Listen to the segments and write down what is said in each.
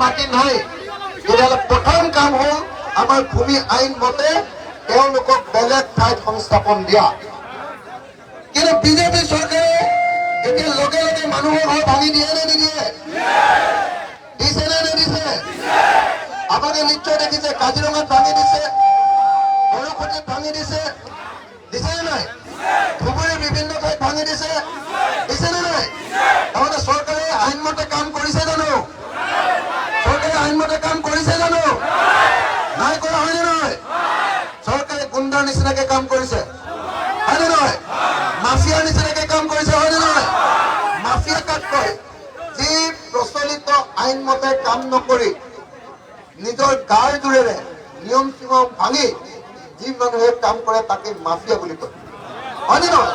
মাটি নাই, তেতিয়াহ'লে প্ৰথম কাম হ'ল আমাৰ ভূমি আইন মতে তেওঁলোকক বেলেগ ঠাইত সংস্থাপন দিয়া। কিন্তু বিজেপি চৰকাৰে এতিয়া লগে লগে মানুহৰ ঘৰ ভাঙি দিয়ে নে নিদিয়ে? দিছে নে নিদিছে? আপোনালোকে নিশ্চয় দেখিছে, কাজিৰঙাত ভাঙি দিছে, গৰুখুটিত ভাঙি দিছে, দিছে নে নাই? ধুবুৰীৰ বিভিন্ন ঠাইত ভাঙি দিছে, দিছে নে নাই? তাৰমানে চৰকাৰে আইনমতে কাম কৰিছে জানো? চৰকাৰে আইনমতে কাম কৰিছে জানো? নাই কৰা, হয়নে নহয়? চৰকাৰে গুণ্ডাৰ নিচিনাকে কাম কৰিছে, হয়নে নহয়? মাফিয়াৰ নিচিনাকে কাম কৰিছে, হয়নে নহয়? মাফিয়া কাক কয়? যি প্ৰচলিত আইন মতে কাম নকৰি নিজৰ গাৰ জোৰেৰে নিয়ম চিয়ম ভাঙি যি মানুহে কাম কৰে, তাকে মাফিয়া বুলি কয়, হয়নে নহয়?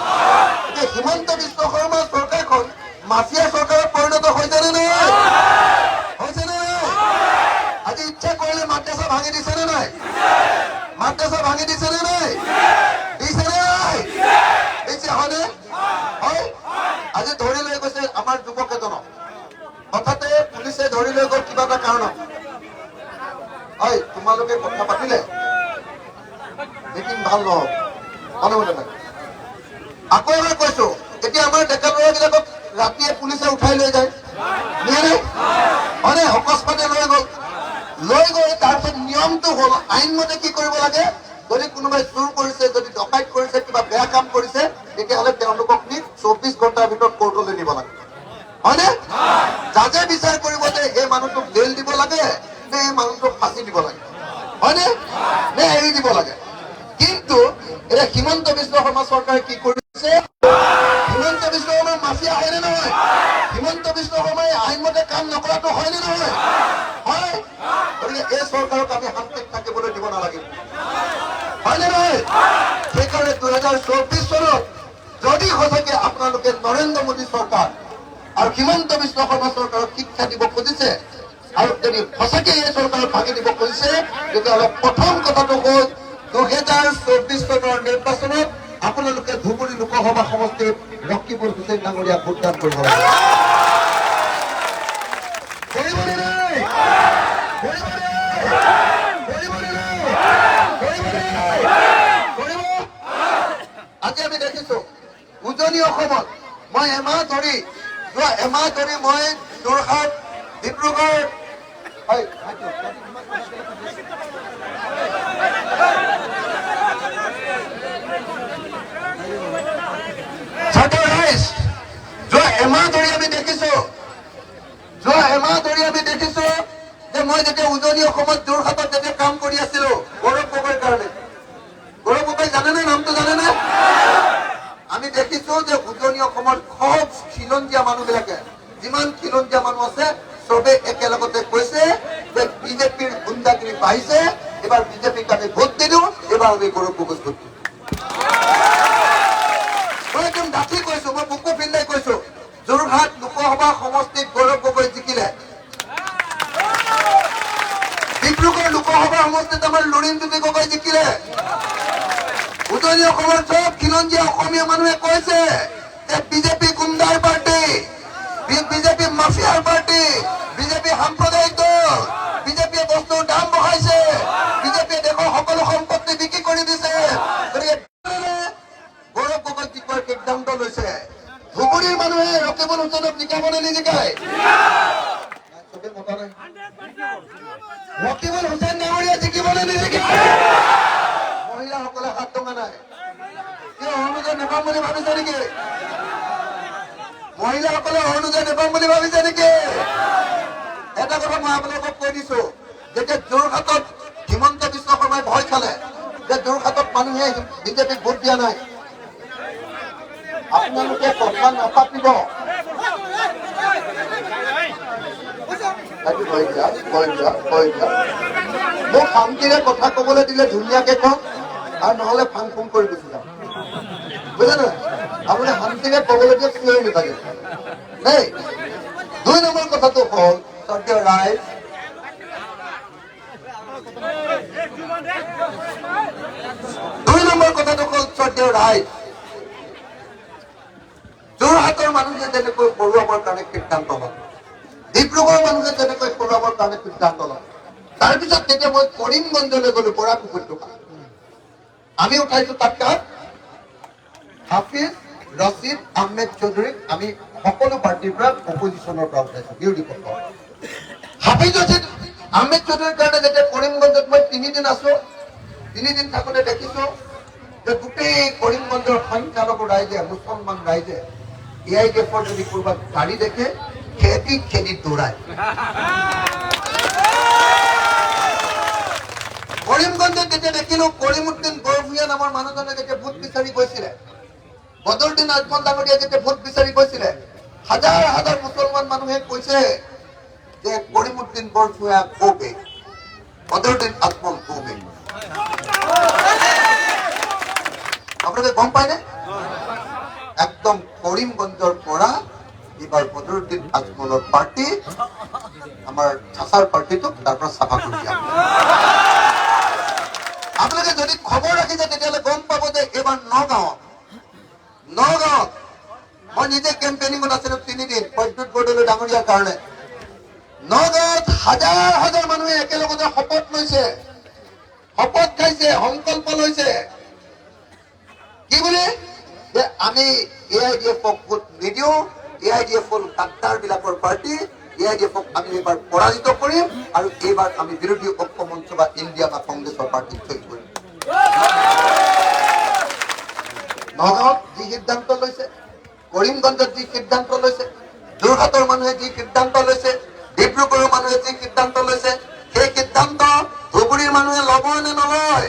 এতিয়া হিমন্ত বিশ্ব শৰ্মা চৰকাৰখন মাফিয়া চৰকাৰত পৰিণত হৈছে নে নাই? হৈছে নে নাই? আজি ইচ্ছা কৰিলে মাদ্ৰাছা ভাঙি দিছে নে নাই? মাদ্ৰাছা ভাঙি দিছে নে নাই? দিছে নে নাই? দিছে, হয়নে? হয়। আজি ধৰি লৈ গৈছে আমাৰ যুৱক এজনক, হঠাতে পুলিচে ধৰি লৈ গ'ল কিবা এটা কাৰণত। হয়, তোমালোকে কথা পাতিলে মিটিং ভাল নহ'ব, মনে মনে থাকে। আকৌ এবাৰ কৈছো, এতিয়া আমাৰ ডেকা ল'ৰাবিলাকক ৰাতিয়ে পুলিচে উঠাই লৈ যায়, নিয়ে নে? হয়নে? অকস্মাতে লৈ গ'ল। লৈ গৈ তাৰপিছত নিয়মটো হ'ল, আইনমতে কি কৰিব লাগে? যদি কোনোবাই চুৰ কৰিছে, যদি ডকাইত কৰিছে, কিবা বেয়া কাম কৰিছে, তেতিয়াহ'লে তেওঁলোকক নি 24 ঘণ্টাৰ ভিতৰত কোৰ্টলৈ নিব লাগে, হয়নে? জাজে বিচাৰ কৰিব যে এই মানুহটোক জেল দিব লাগে নে এই মানুহটোক ফাঁচি দিব লাগে, হয়নে, নে এৰি দিব লাগে। কিন্তু এতিয়া হিমন্ত বিশ্ব শৰ্মা চৰকাৰে কি কৰিছে? হিমন্ত বিশ্ব শৰ্মা মাফিয়া হয়নে নহয়? হিমন্ত বিশ্ব শৰ্মাই আইনমতে কাম নকৰাটো হয়নে নহয়? হয়। গতিকে এই চৰকাৰক আমি শান্তিত থাকিবলৈ দিব নালাগিব, হয়নে নহয়? সেইকাৰণে 2024 চনত যদি সঁচাকে আপোনালোকে নৰেন্দ্ৰ মোদী চৰকাৰ আৰু হিমন্ত বিশ্ব শৰ্মা চৰকাৰক শিক্ষা দিব খুজিছে আৰু যদি সঁচাকে এই চৰকাৰক ভাঙি দিব খুজিছে, তেতিয়াহ'লে প্ৰথম কথাটো হ'ল 2024 চনৰ নিৰ্বাচনত আপোনালোকে ধুবুৰী লোকসভা সমষ্টিত ৰকিবুল হুছেইন ডাঙৰীয়াক ভোটদান কৰিব লাগিব। কৰিবনে নাই? কৰিবনে? কৰিবনে নাই? কৰিবনে নাই? কৰিব। আজি আমি দেখিছো উজনি অসমত মই এমাহ ধৰি, যোৱা এমাহ ধৰি মই যোৰহাট, ডিব্ৰুগড়, হয়, ছাত্ৰ ৰাইজ, যোৱা এমাহ ধৰি আমি দেখিছো, যোৱা এমাহ ধৰি আমি দেখিছো যে মই যেতিয়া উজনি অসমত যোৰহাটত যেতিয়া কাম কৰি আছিলো গৌৰৱ গগৈৰ কাৰণে, গৌৰৱ গগৈ জানেনে? নামটো জানেনে? আমি দেখিছো যে উজনি অসমত খুব খিলঞ্জীয়া মানুহবিলাকে, যিমান খিলঞ্জীয়া মানুহ আছে, চবে একেলগতে কৈছে যে বিজেপিৰ গুণ্ডাগিৰি বাঢ়িছে, এইবাৰ বিজেপিক আমি ভোট নিদিওঁ, এইবাৰ আমি গৌৰৱ গগৈক ভোট দিওঁ। মই একদম ডাঠি কৈছো, মই বুকু ফিন্দাই কৈছো, যোৰহাট লোকসভা সমষ্টিত গৌৰৱ গগৈ জিকিলে। ডিব্ৰুগড় লোকসভা সমষ্টিত আমাৰ লুৰিণজ্যোতি গগৈ জিকিলে। উজনি অসমৰ চব খিলঞ্জীয়া অসমীয়া মানুহে কৈছে যে বিজেপি গুণ্ডাৰ পাৰ্টি, বিজেপি মাফিয়াৰ পাৰ্টি, বিজেপি সাম্প্ৰদায়িক দল, বিজেপিয়ে বস্তুৰ দাম বঢ়াইছে, বিজেপিয়ে দেশৰ সকলো সম্পত্তি বিক্ৰী কৰি দিছে। গতিকে গৌৰৱ গগৈক জিকোৱাৰ সিদ্ধান্ত লৈছে। ধুবুৰীৰ মানুহে ৰকিবুল হুছেইনক জিকাব নে নিজিকায়? চবেই মতা নাই। ৰকিবুল হুছেইন ডাঙৰীয়া জিকিব নে নিজিকায়? মহিলাসকলে হাত দঙা নাই কিয়? অৰুণোদয় নেপাম বুলি ভাবিছে নেকি? মহিলাসকলে অৰুণোদয় নেপাম বুলি ভাবিছে নেকি? এটা কথা মই আপোনালোকক কৈ দিছো, যেতিয়া যোৰহাটত হিমন্ত বিশ্ব শৰ্মাই ভয় খালে যে যোৰহাটত মানুহে বিজেপিক ভোট দিয়া নাই, আপোনালোকে কথা নাপাতিব। ভয় দিয়া, ভয় দিয়া, ভয় দিয়া। মোক শান্তিৰে কথা কবলৈ দিলে ধুনীয়াকে কম, আৰু নহলে ফাং ফুং কৰি গুচি যাম, বুজিছে নাই? আপুনি শান্তিৰে কবলৈ দিয়ক, চিঞৰি নাথাকে দেই। দুই নম্বৰ কথাটো হ'ল শ্ৰদ্ধেয় ৰাইজ, দুই নম্বৰ কথাটো হ'ল শ্ৰদ্ধেয় ৰাইজ, যোৰহাটৰ মানুহে যেনেকৈ সৰুৱাবৰ কাৰণে সিদ্ধান্ত লয়, ডিব্ৰুগড়ৰ মানুহে যেনেকৈ সৰুৱাবৰ কাৰণে কাৰণে সিদ্ধান্ত লয়। তাৰপিছত যেতিয়া মই কৰিমগঞ্জলৈ গলো, বৰাক উপত্যকা, আমি উঠাইছো তাত কাক? হাফিজ ৰচিদ আহমেদ চৌধুৰীক আমি সকলো পাৰ্টীৰ পৰা, অপজিশ্যনৰ পৰা উঠাইছো, বিৰোধী পক্ষ। হাফিজ ৰচিদ আহমেদ চৌধুৰীৰ কাৰণে যেতিয়া কৰিমগঞ্জত মই 3 দিন আছো, 3 দিন থাকোঁতে দেখিছো যে গোটেই কৰিমগঞ্জৰ সংখ্যালঘু ৰাইজে, মুছলমান ৰাইজে এ I D এফৰ যদি ক'ৰবাত গাড়ী দেখে, খেদি খেদি দৌৰায়। কৰিমগঞ্জত যেতিয়া দেখিলো, কৰিমুদ্দিন বৰভূঞা নামৰ মানুহজনে যেতিয়া ভোট বিচাৰি গৈছিলে, বদৰুদ্দিন আজমল ডাঙৰীয়া যেতিয়া ভোট বিচাৰি গৈছিলে, হাজাৰ হাজাৰ মুছলমান মানুহে কৈছে যে "Karimuddin Barbhuiya go back, Badruddin Ajmal go back." আপোনালোকে গম পায়নে? একদম কৰিমগঞ্জৰ পৰা এইবাৰ বদৰুদ্দিন আজমলৰ পাৰ্টি, আমাৰ চাচাৰ পাৰ্টিটোক তাৰ পৰা চাফা কৰি দিয়া। আপোনালোকে যদি খবৰ ৰাখিছে, তেতিয়াহ'লে গম পাব যে এইবাৰ নগাঁৱত মই নিজে কেম্পেইনিঙত আছিলো 3 দিন প্ৰদ্যুৎ বৰদলৈ ডাঙৰীয়াৰ কাৰণে। নগাঁৱত হাজাৰ হাজাৰ মানুহে একেলগতে শপত লৈছে, শপত খাইছে, সংকল্প লৈছে। কি বুলি? যে আমি এ I D এফক ভোট নিদিওঁ, এ I D F হ'ল গাদ্দাৰ বিলাকৰ পাৰ্টি, এ I D এফক আমি এইবাৰ পৰাজিত কৰিম আৰু এইবাৰ আমি বিৰোধী ঐক্য মঞ্চ বা ইণ্ডিয়া বা কংগ্ৰেছৰ পাৰ্টিক জয়ী কৰিম। নগাঁৱত যি সিদ্ধান্ত লৈছে, কৰিমগঞ্জত যি সিদ্ধান্ত লৈছে, যোৰহাটৰ মানুহে যি সিদ্ধান্ত লৈছে, ডিব্ৰুগড়ৰ মানুহে যি সিদ্ধান্ত লৈছে, সেই সিদ্ধান্ত ধুবুৰীৰ মানুহে ল'ব নে নলয়?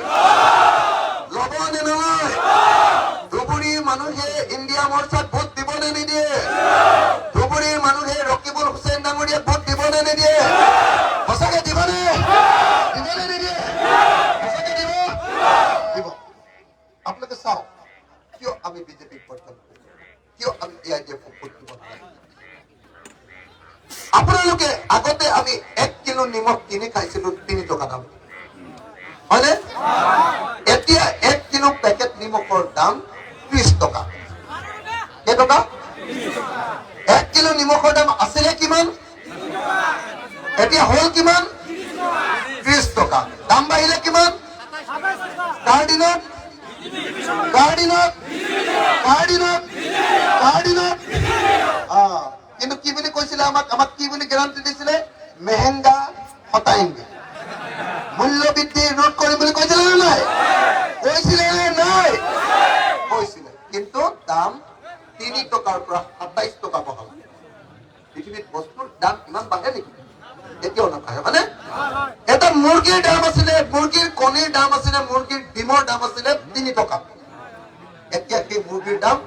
ল'ব নে নলয়? ধুবুৰীৰ মানুহে ইণ্ডিয়া মৰ্চাত ভোট দিব নে নিদিয়ে? ধুবুৰীৰ মানুহে ৰকিবুল হুছেইন ডাঙৰীয়াক ভোট দিব নে নিদিয়ে? সঁচাকে দিবনে? দিবনে নিদিয়ে? সঁচাকে দিব? দিব। আপোনালোকে চাওক, কিয় আমি বিজেপিক বৰ্জন কৰোঁ, কিয় আমি এ I D এফক ভোট দিব নালাগে। আপোনালোকে আগতে আমি 1 কিলো নিমখ কিনি খাইছিলো 3 টকা দাম, হয়নে? এতিয়া 1 কিলো পেকেট নিমখৰ দাম 30 টকা। কেইটকা? 1 কিলো নিমখৰ দাম আছিলে কিমান? এতিয়া হ'ল কিমান? 30 টকা। দাম বাঢ়িলে কিমান? কাৰ দিনত? কাৰ দিনত? কাৰ দিনত? কাৰ দিনত? কিন্তু কি বুলি কৈছিলে আমাক? আমাক কি বুলি গেৰাণ্টি দিছিলে? महंगा हटाएंगे, মূল্য বৃদ্ধি ৰোধ কৰিম বুলি কৈছিলে নে নাই? কৈছিলে নে নাই? কৈছিলে। কিন্তু দাম 3 টকাৰ পৰা 27 টকা বঢ়ালে। পৃথিৱীত বস্তুৰ দাম ইমান বাঢ়ে নেকি? এতিয়াও নাবাঢ়ে। মানে এটা মুৰ্গীৰ দাম আছিলে, মুৰ্গীৰ কণীৰ দাম আছিলে, মুৰ্গীৰ ডিমৰ দাম আছিলে 3 টকা। এতিয়া সেই মুৰ্গীৰ দাম,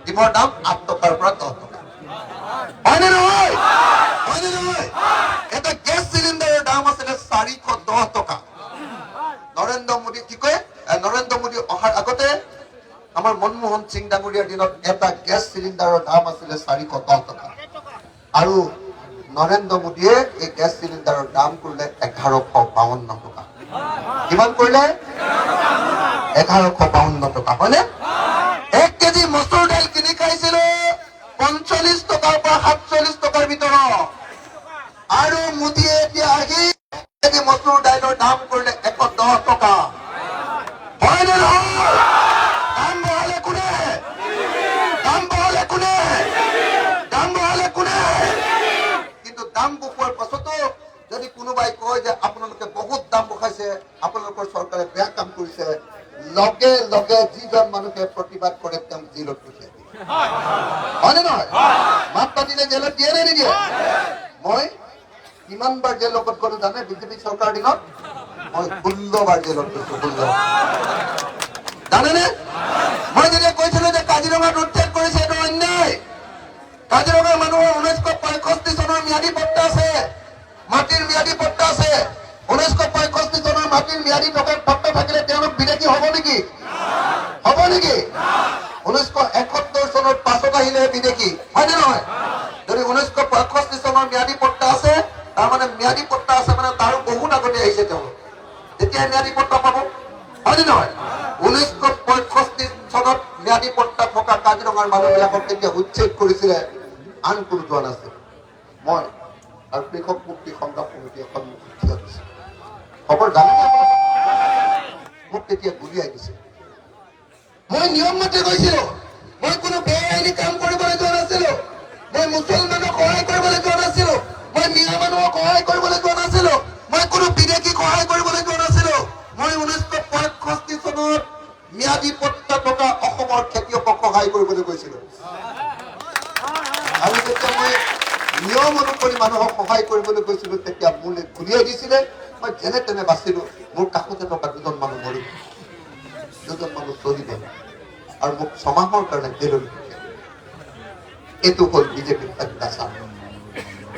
ডিমৰ দাম 8 টকাৰ পৰা 10 টকা। হয়নে নহয়? হয়নে নহয়? এটা গেছ চিলিণ্ডাৰৰ দাম আছিলে 410 টকা। নৰেন্দ্ৰ মোদী, কি কয়, নৰেন্দ্ৰ মোদী অহাৰ আগতে আমাৰ মনমোহন সিং ডাঙৰীয়াৰ দিনত এটা গেছ চিলিণ্ডাৰৰ দাম আছিলে 410 টকা আৰু নৰেন্দ্ৰ মোদীয়ে এই গেছ চিলিণ্ডাৰৰ দাম কৰিলে 1152 টকা। কিমান কৰিলে? 1152 টকা, হয়নে? 1 কেজি মচুৰ দাইল কিনি খাইছিলো 45 টকাৰ পৰা 47 টকাৰ ভিতৰত আৰু মোদীয়ে এতিয়া আহি 1 কেজি মচুৰ দাইলৰ দাম কৰিলে 110 টকা। হয়নে নহয়? দাম বঢ়ালে কোনে? দাম বঢ়ালে কোনে? দাম বঢ়ালে কোনে? কিন্তু দাম বঢ়োৱাৰ পাছতো যদি কোনোবাই কয় যে আপোনালোকে বহুত দাম বঢ়াইছে, আপোনালোকৰ চৰকাৰে বেয়া কাম কৰিছে, লগে লগে যিজন মানুহে প্ৰতিবাদ কৰে তেওঁক জেলত পঠিয়াই দিয়ে। হয়নে নহয়? মাত পাতিলে জেলত দিয়ে নে নিদিয়ে? মই কিমান বাৰ জেলত গলো জানে? বিজেপি চৰকাৰৰ দিনত মই 16 বাৰ জেলত গৈছো, 16। জানেনে? মই যেতিয়া কৈছিলো যে কাজিৰঙাত উচ্ছেদ কৰিছে, এইটো অন্যায়, কাজিৰঙাৰ মানুহৰ 1965 চনৰ ম্যাদী পট্টা আছে, মাটিৰ ম্যাদী পট্টা আছে। 1965 চনৰ মাটিৰ ম্যাদী থকা পট্টা থাকিলে তেওঁলোক বিদেশী হ'ব নেকি? হ'ব নেকি? 1971 চনৰ পাছত আহিলে বিদেশী, হয়নে নহয়? যদি 1965 চনৰ ম্যাদী পট্টা আছে, তাৰমানে ম্যাদী পট্টা আছে মানে তাৰো বহুত আগতে আহিছে তেওঁলোক, তেতিয়া ম্যাদী পট্টা পাব, হয়নে নহয়? 1965 চনত ম্যাদী পট্টা থকা কাজিৰঙাৰ মানুহবিলাকক তেতিয়া উচ্ছেদ কৰিছিলে, আন কোনো যোৱা নাছিল। মই আৰু কৃষক মুক্তি সংগ্ৰাম সমিতিয়ে খবৰ জানেনে আপোনালোকে? মোক তেতিয়া গুলিয়াই দিছে। মই নিয়ম মতে গৈছিলো, মই কোনো বেআইনী কাম কৰিবলৈ যোৱা নাছিলো, মই মুছলমানক সহায় কৰিবলৈ যোৱা নাছিলো, মই মিয়া মানুহক সহায় কৰিবলৈ যোৱা নাছিলো, মই কোনো বিদেশীক সহায় কৰিবলৈ যোৱা নাছিলো। মই 1965 চনত ম্যাদী পট্টা থকা অসমৰ খেতিয়কক সহায় কৰিবলৈ গৈছিলো। আৰু যেতিয়া মই নিয়ম অনুসৰি মানুহক সহায় কৰিবলৈ গৈছিলো, তেতিয়া মোলৈ গুলিয়াই দিছিলে। মই যেনে তেনে বাচিলো। মোৰ কাষতে থকা দুজন মানুহ মৰিল, দুজন মানুহ চলি গ'ল আৰু মোক ছমাহৰ কাৰণে জেললৈ পঠিয়ালে। এইটো হ'ল বিজেপিৰ অত্যাচাৰ।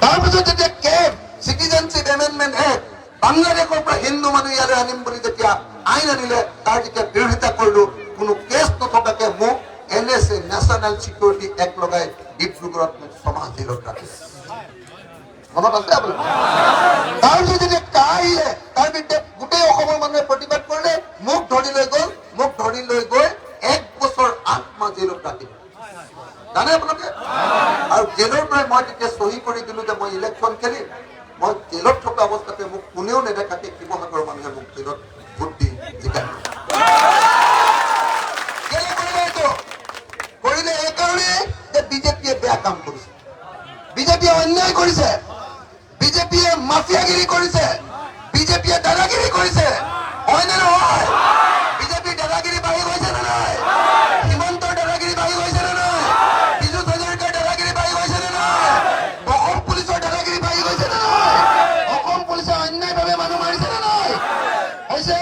তাৰপিছত যেতিয়া কেব, চিটিজেনশ্বিপ এমেণ্ডমেণ্ট এক্ট, বাংলাদেশৰ পৰা হিন্দু মানুহ ইয়ালৈ আনিম বুলি যেতিয়া আইন আনিলে, তাৰ যেতিয়া বিৰোধিতা কৰিলো, কোনো কেছ নথকাকে মোক NSA, national security act লগাই ডিব্ৰুগড়ত মোক ছমাহ জেলত ৰাখিছে। মনত আছে আপোনাৰ? তাৰপিছত যেতিয়া কা আহিলে, তাৰ বিৰুদ্ধে গোটেই অসমৰ মানুহে প্ৰতিবাদ কৰিলে, মোক ধৰি লৈ গ'ল। মোক ধৰি লৈ গৈ 1 বছৰ 8 মাহ জেলত ৰাখিলে। জানে আপোনালোকে? আৰু জেলৰ পৰাই মই তেতিয়া চহী কৰি দিলো যে মই ইলেকশ্যন খেলিম। মই জেলত থকা অৱস্থাতে মোক কোনেও নেদেখাকে শিৱসাগৰৰ মানুহে মোক জেলত ভোট দি জিকাই দিলে। কেলে কৰিলে এইটো? কৰিলে এইকাৰণে যে বিজেপিয়ে বেয়া কাম কৰিছে, বিজেপিয়ে অন্যায় কৰিছে, বিজেপিয়ে মাফিয়াগিৰি কৰিছে, বিজেপিয়ে দাদাগিৰি কৰিছে। হয়নে নহয়? বিজেপিৰ দাদাগিৰি বাঢ়ি গৈছে নে নাই? হিমন্তৰ দাদাগিৰি বাঢ়ি গৈছে নে নাই? পীযুষ হাজৰিকাৰ দাদাগিৰি বাঢ়ি গৈছে নে নাই? অসম পুলিচৰ দাদাগিৰি বাঢ়ি গৈছে নে নাই? অসম পুলিচে অন্যায়ভাৱে মানুহ মাৰিছে নে নাই? হৈছে।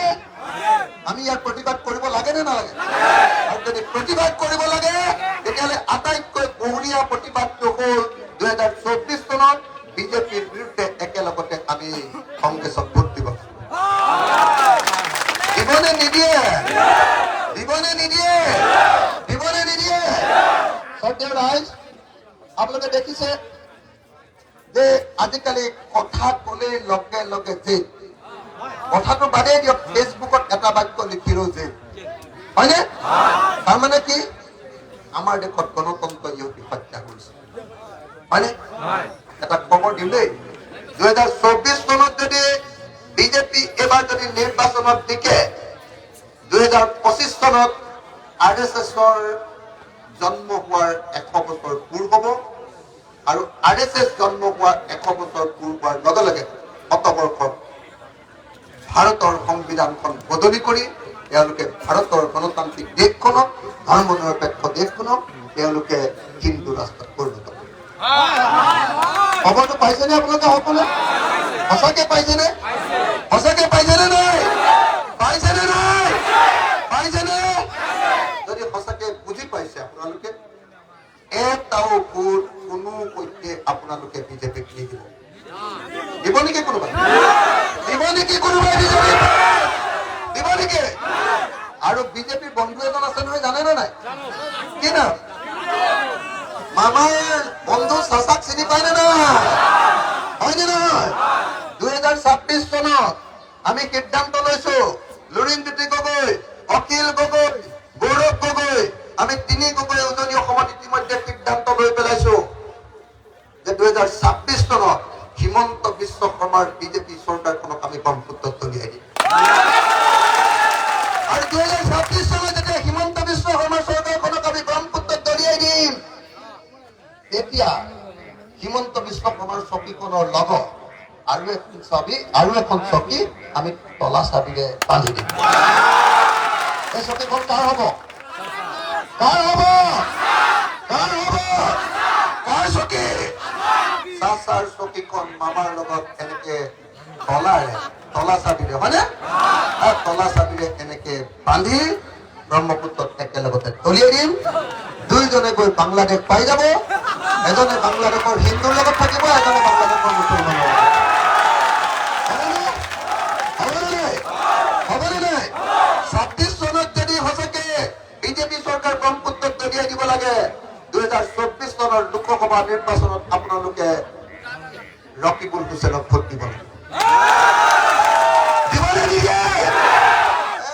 আমি ইয়াৰ প্ৰতিবাদ কৰিব লাগে নে নালাগে? আৰু যদি প্ৰতিবাদ কৰিব লাগে, তেতিয়াহ'লে আটাইতকৈ বঢ়িয়া প্ৰতিবাদটো হ'ল 2024 চনত বিজেপিৰ বিৰুদ্ধে একেলগতে আমি কংগ্ৰেছক ভোট দিব লাগে। দিবনে নিদিয়ে? দিবনে নিদিয়ে? দিবনে নিদিয়ে? শ্ৰদ্ধেয় ৰাইজ, আপোনালোকে দেখিছে যে আজিকালি কথা ক'লে লগে লগে জেল। কথাটো বাদেই দিয়ক, ফেচবুকত এটা বাক্য লিখিলেও জেল, হয়নে? তাৰমানে কি? আমাৰ দেশত গণতন্ত্ৰ ইহঁতি হত্যা কৰিছে, হয়নে? এটা খবৰ দিওঁ দেই। 2024 চনত যদি বিজেপি এবাৰ যদি নিৰ্বাচনত জিকে, 2025 চনত আৰ এছ এছৰ জন্ম হোৱাৰ 100 বছৰ পূৰ হ'ব। আৰু আৰ এছ এছ জন্ম হোৱাৰ 100 বছৰ পূৰ হোৱাৰ লগে লগে শতবৰ্ষত ভাৰতৰ সংবিধানখন বদলি কৰি তেওঁলোকে ভাৰতৰ গণতান্ত্ৰিক দেশখনক, ধৰ্ম নিৰপেক্ষ দেশখনক তেওঁলোকে হিন্দু ৰাষ্ট্ৰত পৰিণত কৰিব। খবৰটো পাইছেনে আপোনালোকে সকলোৱে? সঁচাকে পাইছেনে? সঁচাকে পাইছেনে নাই? পাইছেনে নাই? পাইছেনে? যদি সঁচাকে বুজি পাইছে আপোনালোকে, এটাও ভোট কোনো পক্ষে আপোনালোকে বিজেপিক নিদিব। দিব নেকি কোনোবাই? দিব নেকি কোনোবাই বিজেপি? দিব নেকি? আৰু বিজেপিৰ বন্ধু এজন আছে নহয়, জানে নে নাই? কি নাম? মামাৰ বন্ধু চাচাক চিনি পায় নে নাই? হয়নে নহয়? 2026 চনত আমি সিদ্ধান্ত লৈছো, লুৰিণজ্যোতি গগৈ, অখিল গগৈ, গৌৰৱ গগৈ, আমি তিনি গগৈ উজনি অসমত ইতিমধ্যে সিদ্ধান্ত লৈ পেলাইছো যে 2026 চনত হিমন্ত বিশ্ব শৰ্মাৰ বিজেপি চৰকাৰখনক আমি ব্ৰহ্মপুত্ৰত দলিয়াই দিম। আৰু 2026 চনত যেতিয়া হিমন্ত বিশ্ব শৰ্মাৰ চৰকাৰখনক আমি ব্ৰহ্মপুত্ৰত দলিয়াই দিম, তেতিয়া হিমন্ত বিশ্ব শৰ্মাৰ চকীখনৰ লগত আৰু এখন চকী আমি তলা চাবিৰে বান্ধি দিম। এই চকীখন কাৰ হ'ব? কাৰ হ'ব? কাৰ হ'ব? কাৰ চকী? চাচাৰ চকীখন মামাৰ লগত এনেকে তলাৰে, তলা চাবিৰে, হয়নে? তলা চাবিৰে এনেকে বান্ধি ব্ৰহ্মপুত্ৰত একেলগতে দলিয়াই দিম। দুইজনে গৈ বাংলাদেশ পাই যাব। এজনে বাংলাদেশৰ হিন্দুৰ লগত থাকিব, এজনে বাংলাদেশৰ মুছলমানৰ লগত। হ'বনে? হ'বনে নাই? হ'বনে নাই? 26 চনত যদি সঁচাকে বিজেপি চৰকাৰ ব্ৰহ্মপুত্ৰত দলিয়াই দিব লাগে, 2024 চনৰ লোকসভা নিৰ্বাচনত আপোনালোকে ৰকিবুল হুছেইনক ভোট দিব লাগে। দিবনে নিদিয়ে?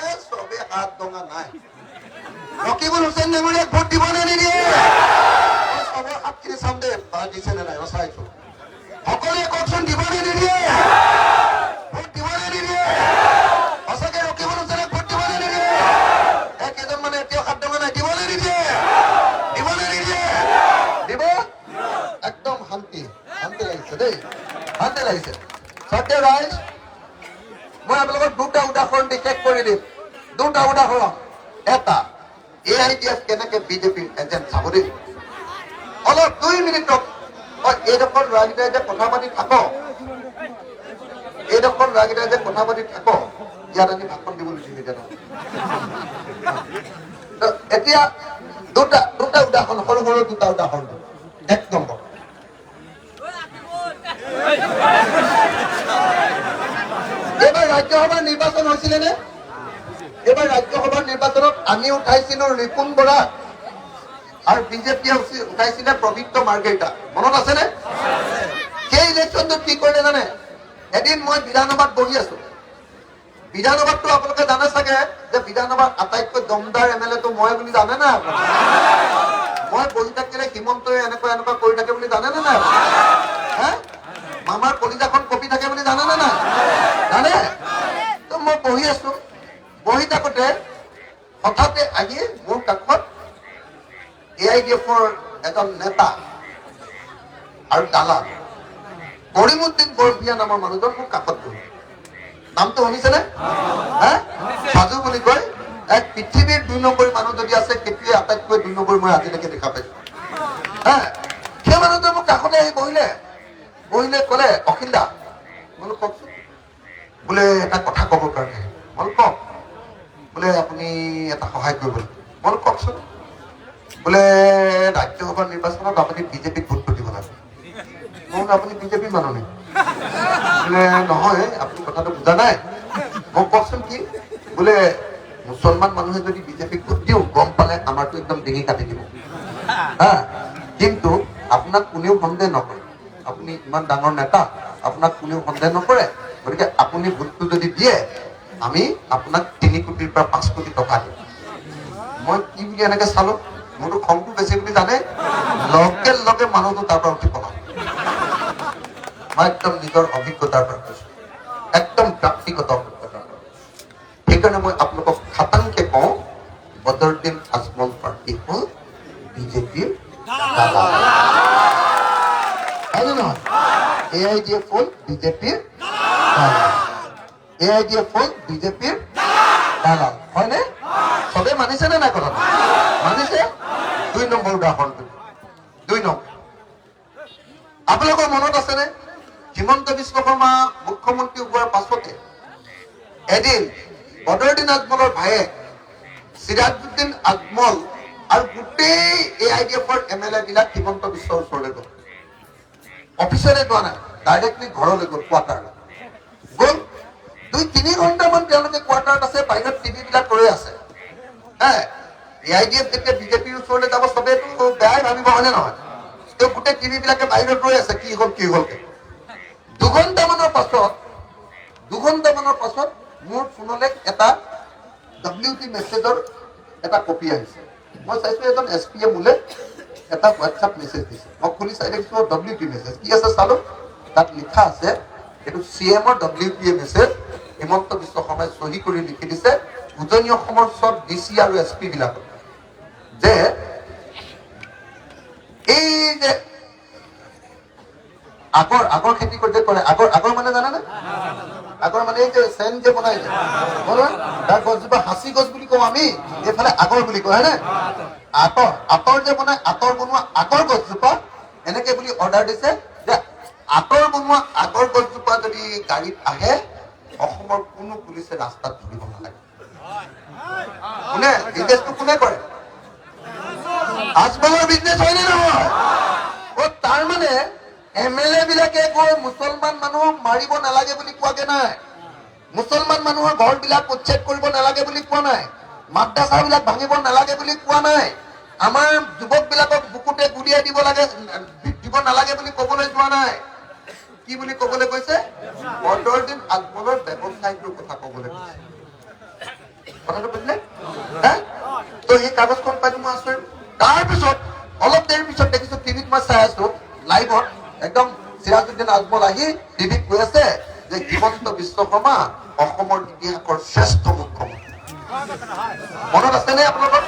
এ, চবে হাত দঙা নাই। ৰকিবুল হুছেইন ডাঙৰীয়াক ভোট দিবনে নিদিয়ে? মই চবৰ হাতখিনি চাম দেই, বা দিছে নে নাই। চাইছো। সকলোৱে কওকচোন, দিবনে নিদিয়ে? ভোট দিবনে নিদিয়ে? লাগিছে। সত্য ৰাইজ, মই আপোনালোকক দুটা উদাহৰণ দি শেষ কৰি দিম। দুটা উদাহৰণ। এটা, এ I D F কেনেকে বিজেপিৰ এজেণ্ট চাব দেই। অলপ 2 মিনিটত। এইডোখৰ ল'ৰাকেইটাই যে কথা পাতি থাক, এইডোখৰ ল'ৰাকেইটাই যে কথা পাতি থাক, ইয়াত আনি ভাষণ দিবলৈ দিম এতিয়া। এতিয়া দুটা দুটা উদাহৰণ, সৰু সৰু দুটা উদাহৰণ দিম। এক নম্বৰ, এইবাৰ ৰাজ্যসভাৰ নিৰ্বাচন হৈছিলে নে? এইবাৰ ৰাজ্যসভাৰ নিৰ্বাচনত আমি উঠাইছিলো ৰিপুণ বৰা আৰু বিজেপিয়ে উঠাইছিলে পবিত্ৰ মাৰ্গেৰিটা। মনত আছেনে? সেই ইলেকশ্যনটোত কি কৰিলে জানে? এদিন মই বিধানসভাত বহি আছো। বিধানসভাততো আপোনালোকে জানে চাগে যে বিধানসভাত আটাইতকৈ দমদাৰ এম এল এটো মই বুলি জানে না আপোনালোকে? মই বহি থাকিলে হিমন্তই এনেকুৱা এনেকুৱা কৰি থাকে বুলি জানে নে নাই? হে, মামাৰ কলিজাখন কঁপি থাকে বুলি জানে নে নাই? জানে। তো মই বহি আছো। বহি থাকোতে হঠাতে আহি মোৰ কাষত এ I D এফৰ এজন নেতা আৰু দালাল কৰিমুদ্দিন বৰভূঞা নামৰ মানুহজন মোৰ কাষত বহি। নামটো শুনিছেনে? হে, সাজু বুলি কয়। এক পৃথিৱীৰ 2 নম্বৰী মানুহ যদি আছে, সেইটোৱে আটাইতকৈ 2 নম্বৰী মই আজিলৈকে দেখা পাইছো। হে, সেই মানুহটোৱে মোৰ কাষতে আহি বহিলে। বহিলে, ক'লে, "অখিল দা।" বোলো, "কওকচোন।" বোলে, "এটা কথা ক'বৰ কাৰণে।" মই কওক। বোলে, "আপুনি এটা সহায় কৰিব লাগিব।" মই কওকচোন। বোলে, "ৰাজ্যসভাৰ নিৰ্বাচনত আপুনি বিজেপিক ভোটটো দিব লাগে।" মই বোলো, "আপুনি বিজেপিৰ মানুহ নেকি?" বোলে, "নহয়, আপুনি কথাটো বুজা নাই।" মোক কওকচোন কি। বোলে, "মুছলমান মানুহে যদি বিজেপিক ভোট দিওঁ, গম পালে আমাৰতো একদম ডিঙি কাটি দিব। হা, কিন্তু আপোনাক কোনেও সন্দেহ নকৰে। আপুনি ইমান ডাঙৰ নেতা, আপোনাক কোনেও সন্দেহ নকৰে। গতিকে আপুনি ভোটটো যদি দিয়ে, আমি আপোনাক 3 কোটিৰ পৰা 5 কোটি টকা দিম।" মই কি বুলি এনেকে চালো। মোৰতো খংটো বেছি বুলি জানে। লগে লগে মানুহটো তাৰ পৰা উঠি পলাল। মই একদম নিজৰ অভিজ্ঞতাৰ পৰা কৈছো, একদম ব্যক্তিগত অভিজ্ঞতাৰ পৰা কৈছো। সেইকাৰণে মই আপোনালোকক খাটাংকে কওঁ, বদৰুদ্দিন আজমল পাৰ্টি হ'ল বিজেপিৰ দালাল, হয়নে নহয়? এ I D F হ'ল বিজেপিৰ দালাল। এ I D F হ'ল বিজেপিৰ দালাল, হয়নে? চবে মানিছেনে নাই কথাটো? মানিছে? 2 নম্বৰ উদাহৰণটো, 2 নম্বৰ। আপোনালোকৰ মনত আছেনে, হিমন্ত বিশ্ব শৰ্মা মুখ্যমন্ত্ৰী হোৱাৰ পাছতে এদিন বদৰুদ্দিন আজমলৰ ভায়েক চিৰাজুদ্দিন আজমল আৰু গোটেই এ I D এফৰ এম এল এ বিলাক হিমন্ত বিশ্বৰ ওচৰলৈ গ'ল। অফিচলৈ যোৱা নাই, ডাইৰেক্টলি ঘৰলৈ গ'ল, কোৱাৰ্টাৰলৈ গ'ল। 2-3 ঘণ্টামান তেওঁলোকে কোৱাৰ্টাৰত আছে, বাহিৰত টিভি বিলাক ৰৈ আছে। হে, এ I D F যেতিয়া বিজেপিৰ ওচৰলৈ যাব, চবেইতো বেয়াই ভাবিব, হয়নে নহয়? তেওঁ গোটেই টিভি বিলাকে বাহিৰত ৰৈ আছে, কি হ'ল কি হ'ল। 2 ঘণ্টামানৰ পাছত মোৰ ফোনলৈ এটা ডব্লিউ টি মেছেজৰ এটা কপি আহিছে। মই চাইছো, এজন এছ পিয়ে মোলৈ এটা হোৱাটছআপ মেছেজ দিছে। মই খুলি চাই দেখিছো ডব্লিউ টি মেছেজ। কি আছে চালো। তাত লিখা আছে, এইটো চি এমৰ W T message, Himanta Biswa শৰ্মাই চহী কৰি লিখি দিছে উজনি অসমৰ চব ডি চি আৰু এছ পি বিলাকক যে এই যে আগৰ আগৰ খেতি যে কৰে, আগৰ আগৰ মানে জানেনে? আগৰ মানে এই যে চেন যে বনাই যে বনোৱা, তাৰ গছজোপা সাঁচি গছ বুলি কওঁ আমি, এইফালে আগৰ বুলি কয়, হয়নে? আঁতৰ আঁতৰ যে বনাই, আঁতৰ বনোৱা আগৰ গছজোপা, এনেকে বুলি অৰ্ডাৰ দিছে যে আঁতৰ বনোৱা আগৰ গছজোপা যদি গাড়ীত আহে, অসমৰ কোনো পুলিচে ৰাস্তাত ধৰিব নালাগে। কোনে বিজনেছটো কোনে কৰে? আজমলৰ বিজনেছ, হয়নে নহয়? অ, তাৰ মানে এম এল এ বিলাকে গৈ মুছলমান মানুহক মাৰিব নালাগে বুলি কোৱাগে নাই, মুছলমান মানুহৰ ঘৰ বিলাক উচ্ছেদ কৰিব নালাগে বুলি কোৱা নাই, মাদ্ৰাছা বিলাক ভাঙিব নালাগে বুলি কোৱা নাই, আমাৰ যুৱক বিলাকক বুকুতে গুলিয়াই দিব লাগে দিব নালাগে বুলি কবলৈ যোৱা নাই। কি বুলি কবলৈ কৈছে? বদৰুদ্দিন আজমলৰ ব্যৱসায়টোৰ কথা কবলৈ কৈছে। কথাটো বুজিলে? হে, তো সেই কাগজখন পাই মই আচৰিত। তাৰপিছত অলপ দেৰিৰ পিছত দেখিছো, টিভিত মই চাই আছো লাইভত, একদম চিৰাজুদ্দিন আজমল আহি টিভিত কৈ আছে যে হিমন্ত বিশ্ব শৰ্মা অসমৰ ইতিহাসৰ শ্ৰেষ্ঠ মুখ্যমন্ত্ৰী। মনত আছেনে আপোনালোকৰ?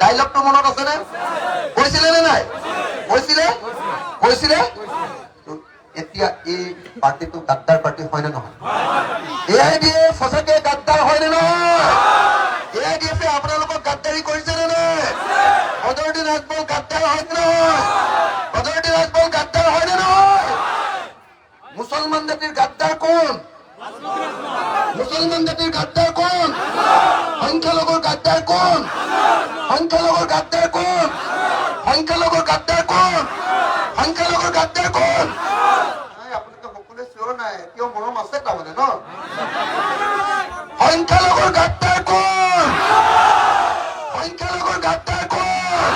ডাইলগটো মনত আছেনে? কৈছিলে নে নাই? কৈছিলে, কৈছিলে। তো এতিয়া এই পাৰ্টিটো গাদ্দাৰ পাৰ্টি হয়নে নহয়? এ I D F সঁচাকে গাদ্দাৰ হয়নে নহয়? এ I D এফে আপোনালোকক গাদ্দাৰী কৰিছে নে নাই? বদৰুদ্দিন আজমল গাদ্দাৰ হয় নে নহয়? বদৰুদ্দিন আজমল গাদ্দাৰ হয়নে নহয়? মুছলমান জাতিৰ গাদ্দাৰ কোন? মুছলমান জাতিৰ গাদ্দাৰ কোন? সংখ্যালঘুৰ গাদ্দাৰ কোন? সংখ্যালঘুৰ গাদ্দাৰ কোন? সংখ্যালঘুৰ গাদ্দাৰ কোন? সংখ্যালঘুৰ গাদ্দাৰ কোন? নাই, আপোনালোকে সকলোৱে চিঞৰ নাই, কিয়? মৰম আছে তাৰমানে ন। সংখ্যালঘুৰ গাদ্দাৰ কোন? সংখ্যালঘুৰ গাদ্দাৰ কোন?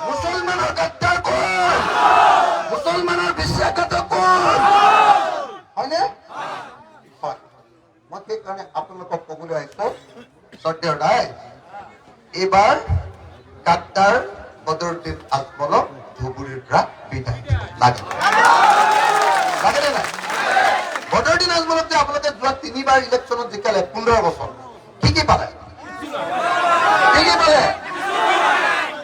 মুছলমানৰ গাদ্দাৰ কোন? মুছলমানৰ বিশ্বাসঘাতক কোন? হয়নে হয়? মই সেইকাৰণে আপোনালোকক ক'বলৈ আহিছো, শ্ৰদ্ধেয় ৰাইজ, এইবাৰ গাদ্দাৰ বদৰুদ্দিন আজমলক ধুবুৰীৰ পৰা বিদায় দিব লাগে। লাগেনে নাই? বদৰুদ্দিন আজমলক যে আপোনালোকে যোৱা তিনিবাৰ ইলেকশ্যনত জিকালে, 15 বছৰ কি কি পালে? কি কি পালে?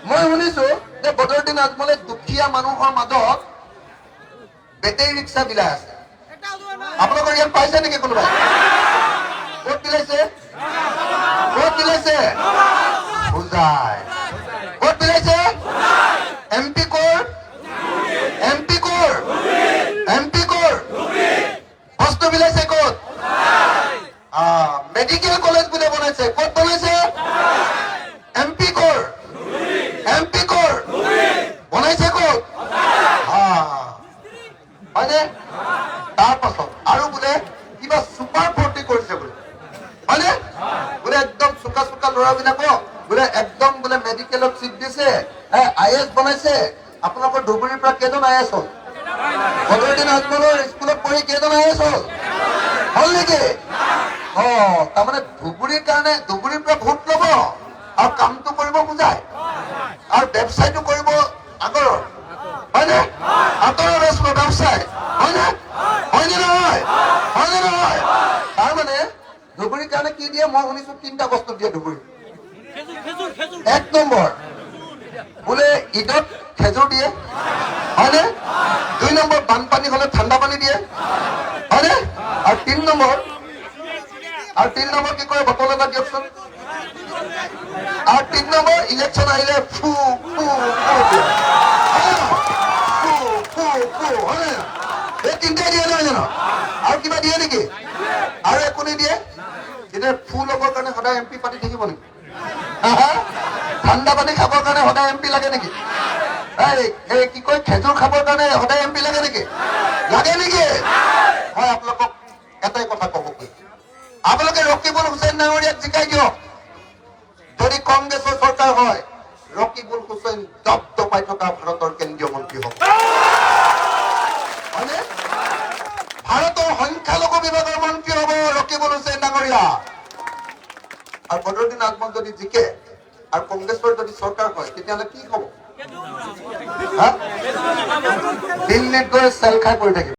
মই শুনিছো যে বদৰুদ্দিন আজমলে দুখীয়া মানুহৰ মাজত বেটেৰী ৰিক্সা বিলাই আছে। আপোনালোকৰ ইয়াত পাইছে নেকি কোনোবাই? ক'ত বিলাইছে? ক'ত বিলাইছে? হোজাই। ক'ত বিলাইছে? এম পি ক'ৰ? এম পি ক'ৰ? এম পি ক'ৰ? বস্তু বিলাইছে ক'ত? মেডিকেল কলেজ বোলে বনাইছে। ক'ত বনাইছে? এম পি ক'ৰ? এম পি ক'ৰ? বনাইছে ক'ত? হয়নে? তাৰ পাছত আৰু বোলে কিবা চুপাৰ 40 কৰিছে বোলে, হয়নে? বোলে একদম চোকা চোকা ল'ৰাবিলাকক বোলে একদম বোলে মেডিকেলত চিট দিছে, I S বনাইছে। আপোনালোকৰ ধুবুৰীৰ পৰা কেইজন I S হ'ল? বদৰুদ্দিন আজমলৰ স্কুলত পঢ়ি কেইজন I S হ'ল? হ'ল নেকি? অ, তাৰমানে ধুবুৰীৰ কাৰণে ধুবুৰীৰ পৰা ভোট ল'ব আৰু কামটো কৰিব বুজায় আৰু ব্যৱসায়টো কৰিব আগৰৰ, হয়নে? আঁতৰৰ ব্যৱসায়, হয়নে? হয়নে নহয়? হয়নে নহয়? তাৰমানে ধুবুৰীৰ কাৰণে কি দিয়ে? মই শুনিছো তিনিটা বস্তু দিয়ে ধুবুৰী। এক নম্বৰ বোলে ঈদত খেজুৰ দিয়ে, হয়নে? দুই নম্বৰ বানপানী হলে ঠাণ্ডা পানী দিয়ে, হয়নে? আৰু তিনি নম্বৰ কি কৰে? বটল এটা দিয়কচোন। আৰু তিনি নম্বৰ ইলেকশ্যন আহিলে ফু ফু ফু দিয়ে। হয়নে? ফু ফু ফু, হয়নে? এই তিনিটাই দিয়ে নহয় জানো? আৰু কিবা দিয়ে নেকি? আৰু একো নিদিয়ে। তেতিয়া ফু ল'বৰ কাৰণে সদায় এম পি পাতি থাকিব নেকি? হা? ঠাণ্ডা পানী খাবৰ কাৰণে সদায় এম পি লাগে নেকি? এই কি কয়, খেজুৰ খাবৰ কাৰণে সদায় এম পি লাগে নেকি? লাগে নেকি? মই আপোনালোকক এটাই কথা ক'ব খুজিছো, আপোনালোকে ৰকিবুল হুছেইন ডাঙৰীয়াক জিকাই দিয়ক। যদি কংগ্ৰেছৰ চৰকাৰ হয়, ৰকিবুল হুছেইন দপদপাই থকা ভাৰতৰ কেন্দ্ৰীয় মন্ত্ৰী হ'ব, হয়নে? ভাৰতৰ সংখ্যালঘু বিভাগৰ মন্ত্ৰী হ'ব ৰকিবুল হুছেইন ডাঙৰীয়া। আৰু বদৰুদ্দিন আজমল যদি জিকে আৰু কংগ্ৰেছৰ যদি চৰকাৰ হয়, তেতিয়াহ'লে কি হ'ব? হা? দিল্লীত গৈ চেল খাই পৰি থাকিব।